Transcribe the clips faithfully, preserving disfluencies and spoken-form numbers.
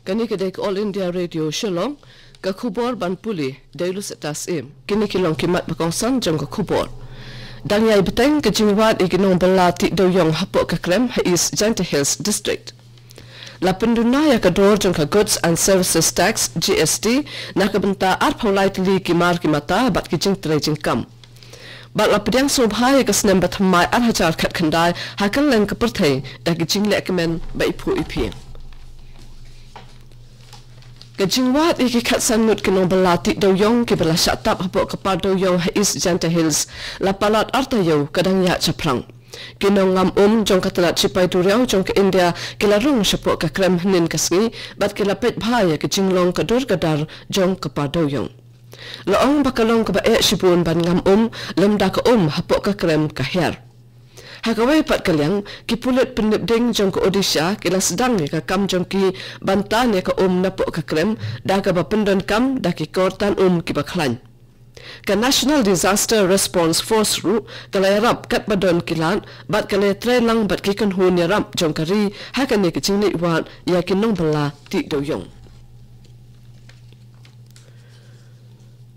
Kane ka dei ka All India Radio Shillong, ka khubor ban pule da i Lucetta Syiem. Kine ki long ki mat ba kongsan jong ka khubor. Dang ïai bteng ka jingwad ïa ki nongbylla tih dewïong hapoh ka krem ha East Jaintia Hills District. La pynduna ïa ka dor jong ka Goods and Services Tax, G S T, na ka bynta arphew lai tylli ki mar ki mata bad ki jingtrei jingkam. Bad la pdiang sngewbha ïa ka snem bathymmai ar hajar khatkhyndai ha kylleng ka pyrthei da ki jingleh kmen ba iphuh iphieng. Ka jingwad ïa ki khatsan ngut ki nongbylla tih dewïong kiba la shah tap hapoh ka par dewïong ha East Jaintia Hills la palat arta ïew ka dang ïaid shaphrang. Ki nongngam um jong ka tnat shipai duriaw jong ka India ki la rung shapoh ka krem hynnin ka sngi bad ki la peit bha ïa ka jinglong ka dur ka dar jong ka par dewïong. La ong ba ka long kaba eh shibun ban ngam um, lymda ka um hapoh ka krem ka her. Ha kawei pat ka liang, ki pulit pynlip ding jong ka Odisha ki la sdang ïa ka kam jong ki ban tan ïa ka um napoh ka krem da kaba pyndonkam da ki kor tan um kiba khlaiñ. Ka National Disaster Response Force ruh ka la ïarap katba don ki lad bad ka la ïatrei lang bad ki kynhun ïarap jong ka ri ha kane ka jingleit wad ïa ki nongbylla tih dewïong.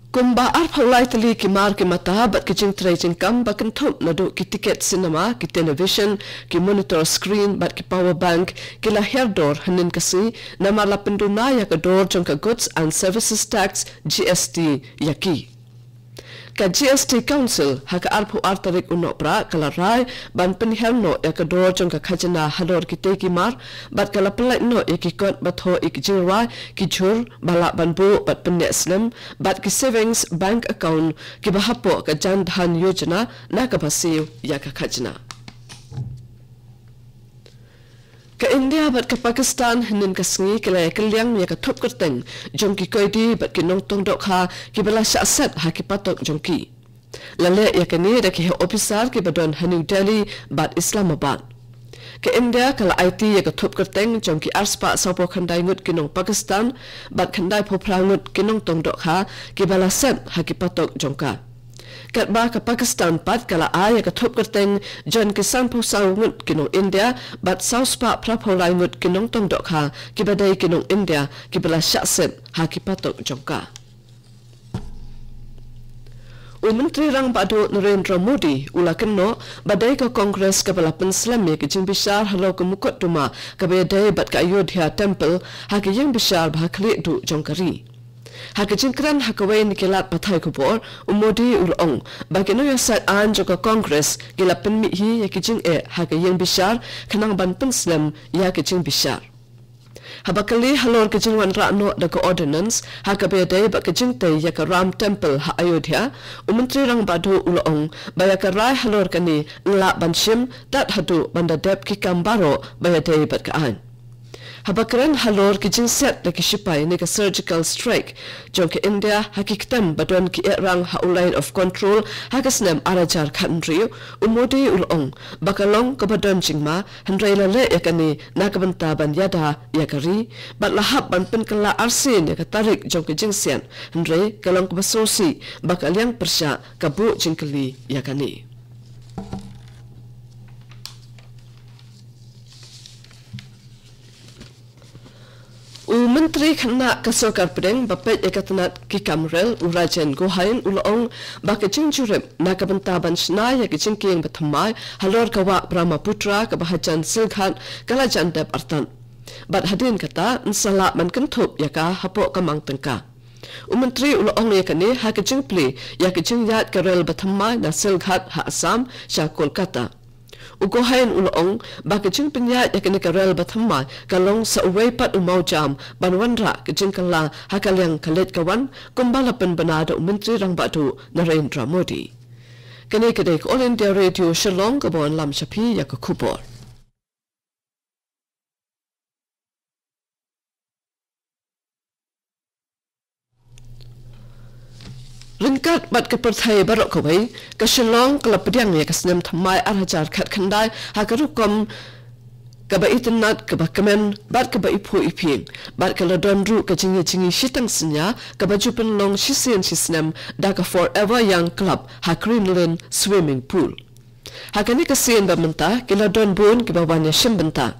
Kumba arphew lai tylli ki mar ki mata bad ki jingtrei jingkam ba kynthup naduh ki tiket cinema, ki television, ki monitor screen bad ki power bank ki la hiar dor hynnin ka sngi namar la pynduna ïa ka dor jong ka Goods and Services Tax, G S T, ïa ki. Ka G S T Council ha ka arphew ar tarik u Nohprah ka la rai ban pynhiar noh ïa ka dor jong ka khajna halor kitei ki mar bad ka la pynlait noh ïa ki kot ba thoh ïa ki jingrwai, ki jhur ba lah ban buh bad pynneh slem bad ki savings bank account kiba hapoh ka Jan Dhan Yojana na kaba siew ïa ka khajna. Ka India bad ka Pakistan hynnin ka sngi ki la ïakylliang ïa ka thup kyrteng jong ki koidi bad ki nongtong dohkha kiba la shah set ha ki patok jong ki. La leh ïa kane da ki heh ophisar kiba don ha New Delhi bad Islamabad. Ka India ka la aiti ïa ka thup kyrteng jong ki arspah sawphew khyndai ngut ki nong Pakistan bad khyndai phew phra ngut ki nongtong dohkha kiba la set ha ki patok jong ka. Katba ka Pakistan pat ka la ai ïa ka thup kyrteng jong ki sanphew saw ngut ki nong India bad sawspah phraphew lai ngut ki nongtong dohkha kiba dei ki nong India kiba la shah set ha ki patok jong ka. U Myntri Rangbah Duh Narendra Modi u la kynnoh ba dei ka Congress kaba la pynslem ïa ka jingbishar halor ka mukotduma kaba ïadei bad ka Ayodhya Temple ha ka ïingbishar ba ha khlieh duh jong ka ri. Ha ka jingkren ha kawei na ki lad pathai khubor, u Modi u la ong ba ki nongïasaid aiñ jong ka Congress ki la pynmih hi ïa ki jingeh ha ka ïingbishar khnang ban pynslem ïa ka jingbishar. Haba kylli halor ka jingwanrah noh da ka ordinance ha kaba ïadei bad ka jingtei ïa ka Ram Temple ha Ayodhya, u Myntri Rangbah Duh u la ong ba ïa ka rai halor kane yn lah ban shim tad haduh ban da dep ki kam baroh ba ïadei bad ka aiñ. Haba kren halor ki jingsiat da ki shipai ne ka surgical strike jong ka India ha ki ktem ba don ki ehrang ha u Line of Control ha ka snem ar hajar khathynriew, u Modi u la ong ba ka long kaba don jingma, hynrei la leh ïa kane na ka bynta ban ïada ïa ka ri bad la hap ban pynkylla arsien ïa ka tarik jong ka jingsiat, hynrei ka long kaba sngewsih ba ka liang pyrshah ka buh jingkylli ïa kane. U Myntri Khynnah ka Sorkar Pdeng ba peit ïa ka tnat ki kam rel, u Rajen Gohain, u la ong ba ka jingjurip na ka bynta ban shna ïa ka jingkieng bathymmai halor ka wah Brahmaputra kaba hajan Silghat ka la jan dep artat. Bad hadien kata yn sa lah ban kynthup ïa ka hapoh ka mang tyngka. U Myntri u la ong ïa kane ha ka jingplie ïa ka jingïaid ka rel bathymmai na Silghat ha Assam sha Kolkata. U Gohain u la ong ba ka jingpynïaid ïa kane ka rel bathymmai ka long sa uwei pat u mawjam ban wanrah ka jingkylla ha ka liang ka leit ka wan, kumba la pynbna da u Myntri Rangbah Duh Narendra Modi. Kane ka dei ka All India Radio Shillong kaba wanlam sha phi ïa ka khubor. Ryngkat bad ka pyrthei baroh kawei, ka Shillong ka la pdiang ïa ka snem thymmai ar hajar khatkhyndai ha ka rukom kaba itynnad, kaba kmen bad kaba iphuh iphieng, bad ka la don ruh ka jingïajingi shitang synñia kaba ju pynlong shisien shisnem da ka Forever Young Club ha Green Lane Swimming Pool. Ha kane ka sien ba mynta ki la don bun kiba wan ïashim bynta.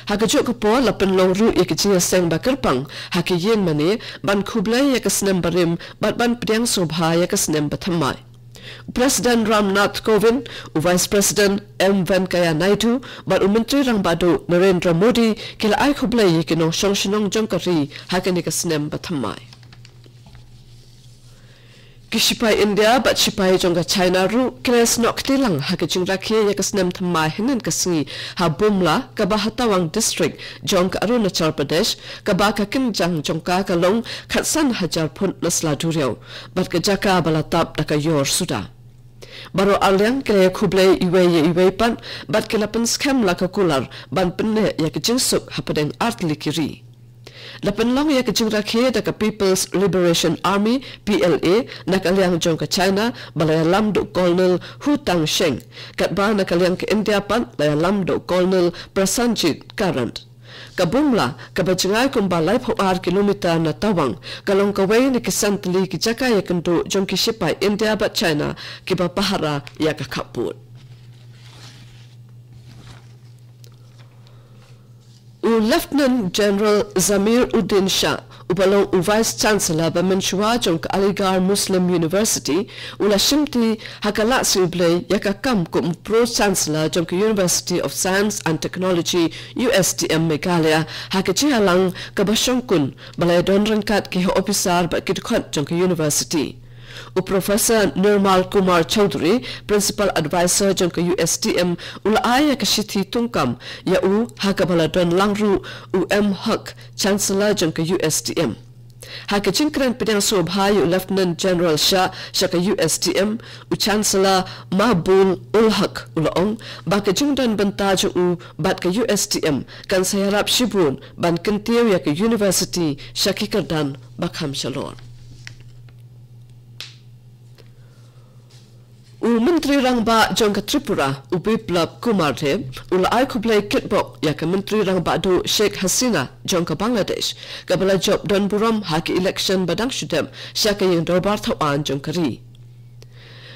Ha kajuh ka por la pynlong ruh ïa ka jingïaseng ba kyrpang ha ka ïing mane ban khublei ïa ka snem barim bad ban pdiang sngewbha ïa ka snem bathymmai. President Ram Nath Kovind, u Vice President M Venkaiah Naidu bad u Myntri Rangbah Duh Narendra Modi ki la ai khublei ïa ki nongshong shnong jong ka ri ha kane ka snem bathymmai. Ki shipai India bad shipai jong ka China ruh ki la ïasnoh kti lang ha ka jingrakhe ïa ka snem thymmai hynnin ka sngi ha Bumla, kaba ha Tawang District jong ka Arunachal Pradesh, kaba ka kynjang jong ka ka long khatsan hajar phut na sla duriaw bad ka jaka ba la tap da ka ïor suda. Baroh arliang ki la ïakhublei iwei ïa iwei pat bad ki la pynskhem la ka kular ban pynneh ïa ka jingsuk hapdeng artylli ki ri. La pynlong ïa ka jingrakhe da ka People's Liberation Army, P L A, na ka liang jong ka China, ba la ïalam da u Colonel Hu Tangsheng, katba na ka liang ka India pat la ïalam da u Colonel Prasanjit Karant. Ka Bumla, kaba jngai kumba laiphew ar kilometer na Tawang, ka long kawei na ki san tylli ki jaka ïakynduh jong ki shipai India bad China kiba pahara ïa ka khappud. U Lieutenant General Zamir Uddin Shah, uba long u Vice Chancellor ba mynshuwa jong ka Aligarh Muslim University, u la shimti ha ka Lah Sngi Blei ïa ka kam kum Pro Chancellor jong ka University of Science and Technology, U S T M Meghalaya, ha ka jingïalang kaba shongkun ba la ïadon ryngkat ki heh ophisar bad ki dkhot jong ka University. U Professor Nirmal Kumar Chowdhury, Principal Advisor jong ka U S T M, u la ai ïa ka shithi tungkam ïa u, ha kaba la don lang ruh u M Haq, Chancellor jong ka U S T M. Ha ka jingkren pdiang sngewbha ïa u Lieutenant General Shah sha ka U S T M, u Chancellor Mahbul ul Haq u la ong ba ka jingdon bynta jong u bad ka U S T M kan sa ïarap shibun ban kyntiew ïa ka University sha ki kyrdan ba kham shalor. U Myntri Rangbah jong ka Tripura, u Biplab Kumar Deb, u la ai khublei kitbok ïa ka Myntri Rangbah Duh Sheikh Hasina jong ka Bangladesh, kaba la jop don burom ha ki election ba dang shu dep sha ka ïing dorbar thawaiñ jong ka ri.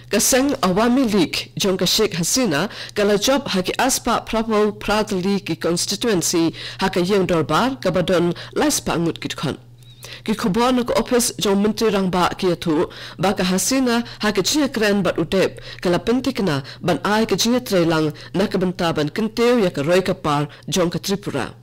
Ka seng Awami League jong ka Sheikh Hasina ka la jop ha ki arspah phraphew phra tylli ki constituency ha ka ïing dorbar kaba don laispah ngut ki dkhot. Ki khubor na ka ophis jong Myntri Rangbah ki ïathuh ba ka Hasina ha ka jingïakren bad u Deb ka la pynthikna ban ai ka jingïatreilang na ka bynta ban kyntiew ïa ka roi ka par jong ka Tripura.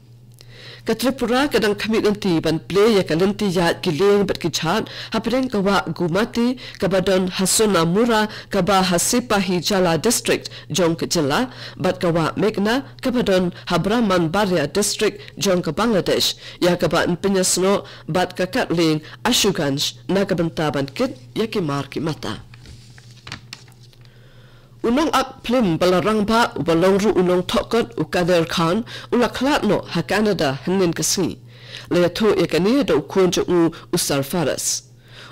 Ka Tripura ka dang khmih lynti ban plie ïa ka lynti ïaid ki lieng bad ki jhat hapdeng ka wah Gumati kaba don ha Sonamura kaba ha Sipahi Jala District jong ka jylla bad ka wah Meghna kaba don ha Brahmanbaria District jong ka Bangladesh, ïa kaba yn pynïasnoh bad ka kad lieng Ashuganj na ka bynta ban kit ïa ki mar ki mata. U nongakt phlim ba la rangbah uba long ruh u nongthoh kot u Kader Khan u la khlad noh ha Canada hynnin ka sngi. La ïathuh ïa kane da u khun jong u, u Sarfaraz.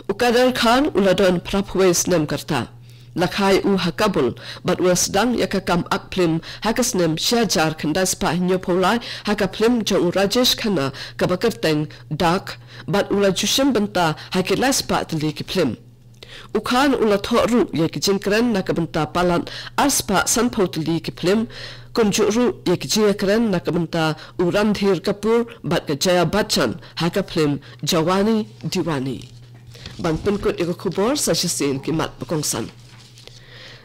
U Kader Khan u la don phraphew wei snem ka rta. La kha ïa u ha Kabul bad u la sdang ïa ka kam akt phlim ha ka snem shi hajar khyndai spah hynñiewphew lai ha ka phlim jong u Rajesh Khanna kaba kyrteng Dark, bad u la ju shim bynta ha ki laispah tylli ki phlim. U Khan u la thoh ruh ïa ki jingkren na ka bynta palat arspah sanphew tylli ki phlim, kumjuh ruh ïa ki jingïakren na ka bynta u Randhir Kapoor bad ka Jaya Bachchan ha ka phlim Jawani Diwani. Ban pynkut ïa ka khubor, sa shisien ki mat ba kongsan.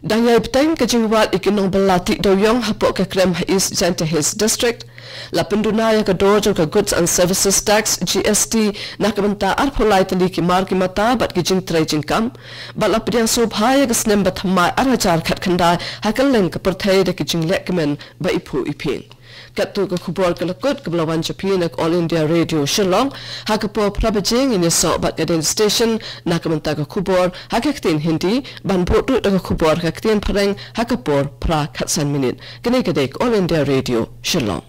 Dang ïai bteng ka jingwad ïa ki nongbylla tih dewïong hapoh ka krem ha East Jaintia Hills District. La pynduna ïa ka dor jong ka Goods and Services Tax, G S T, na ka bynta arphew lai tylli ki mar ki mata bad ki jingtrei jingkam. Bad la pdiang sngewbha ïa ka snem bathymmai ar hajar khatkhyndai ha kylleng ka pyrthei da ki jinglehkmen ba iphuh iphieng. Katto ka khubor ka la kut kaba la wan sha phi na ka All India Radio Shillong. Ha ka por phra baje ngin ïasoh bad ka Delhi Station na ka bynta ka khubor ha ka ktien Hindi, ban buh ruh da ka khubor ha ka ktien Phareng ha ka por phra khatsan minit. Kane ka dei ka All India Radio Shillong.